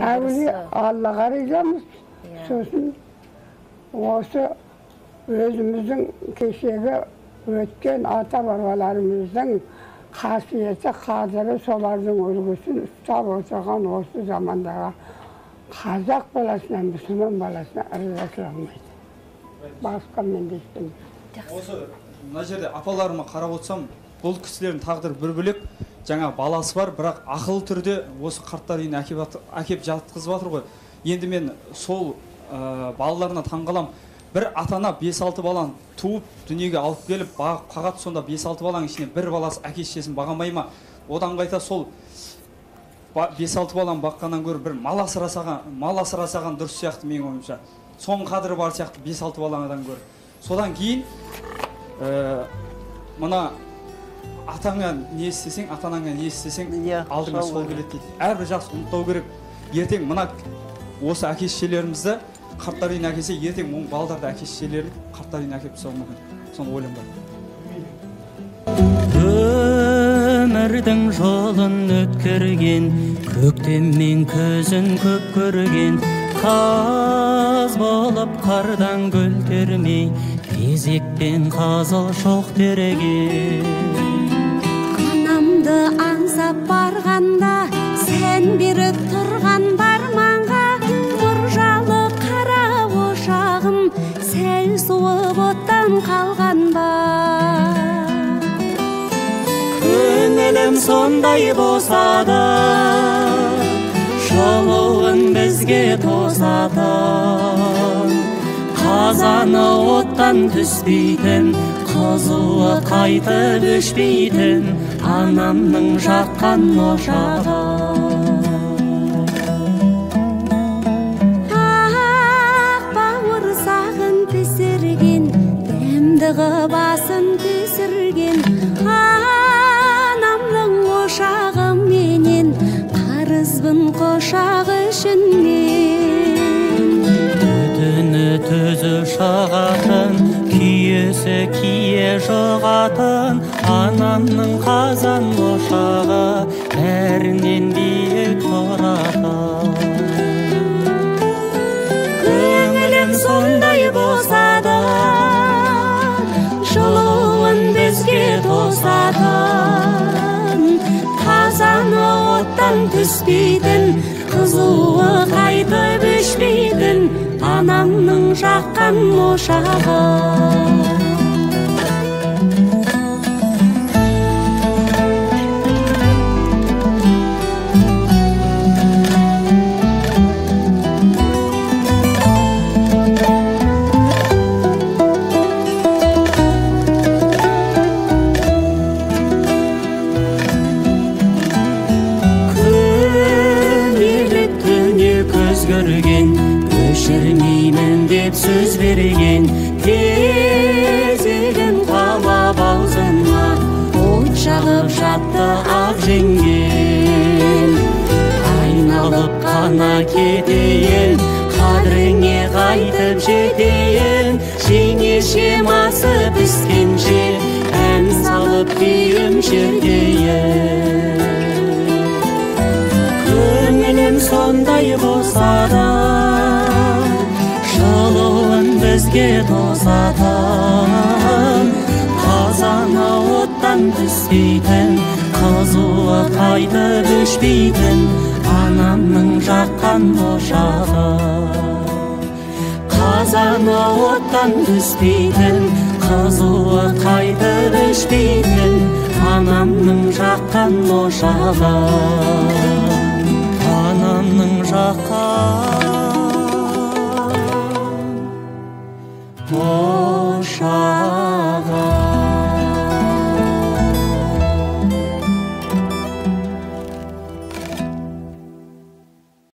Әуелі Аллаға ризамыз, сосын осы өзіміздің кешегі өткен ата-бабаларымыздың қасиеті, қадірі, солардың үлгісін ұстап отырған осы замандағы қазақ баласына, мұсылман баласына ырза алмайды. Басқа менде ештеңе. Осы мына жерде апаларыма қарап отырсам, бұл кісілердің тағдыры бір бөлек. Жаңа баласы бар, бірақ ақылы түрде осы қарттар үйіне әкеп жатқызып жатыр ғой. Енді мен сол балаларына таңғалам. Бір ата-ана 5-6 баланы туып дүниеге алып келіп бағып қағады, сонда 5-6 баланың ішінен бір баласы әке шешесін баға ма? Одан қайта сол 5-6 баланы баққаннан гөрі бір мал асырасаған дұрыс сияқты менің ойымша. Соның қадірі бар сияқты 5-6 баладан гөрі. Содан кейін мына атаңа не істесең, ата-анаңа не істесең, алдыңа сол келеді дейді. Әрбір жақсы ұмытпау керек. Ертең мына осы әке шешелерімізді қарттар үйіне әкелсе, ертең оның балдарды әке шешелерін қарттар үйіне әкеліп тастауы мүмкін. Соны ойланбай. Өмірдің жолын өткерген, көктем мен күзін көп көрген, қаз болып қардан гүл термей, кезекпен қызыл шоқ терген. Анамды аңсап барғанда, сән беріп тұрған барманға, мұржалы қара ошағым сәл суып оттан қалған ба? Көңілім сондай болса да, жылуын бізге тосатын, қазаны оттан түспейтін, қызуы қайтып өшпейтін, анамның жаққан ошағы. Ақ бауырсағын пісірген, дәмді ғып асын түсірген, анамның ошағы менен, қарызбын құшақ үшін мен. Түтіні түзу шығатын, күйесі кие жұғатын, анамның қазан ошағы бәрінен биік тұратын. Көңілім сондай болса да, жылуын бізге тосатын, қазаны оттан түспейтін, қызуы қайтып өшпейтін, анамның жаққан ошағы. Көрген, өшірмеймін деп сөз берген, тезегін қалап аузына, от жағып жатты ақ жеңген. Айналып қана кетейін, қадіріңе қайтып жетейін, жеңешем асы піскенше, ән салып күйім шертейін. Көңілім сондай болса да, жылуын бізге тосатын, қазаны оттан түспейтін, қызуы қайтып өшпейтін, анамның жаққан ошағы. Қазаны оттан түспейтін, қызуы қайтып өшпейтін, анамның жаққан ошағы. Анамның жаққан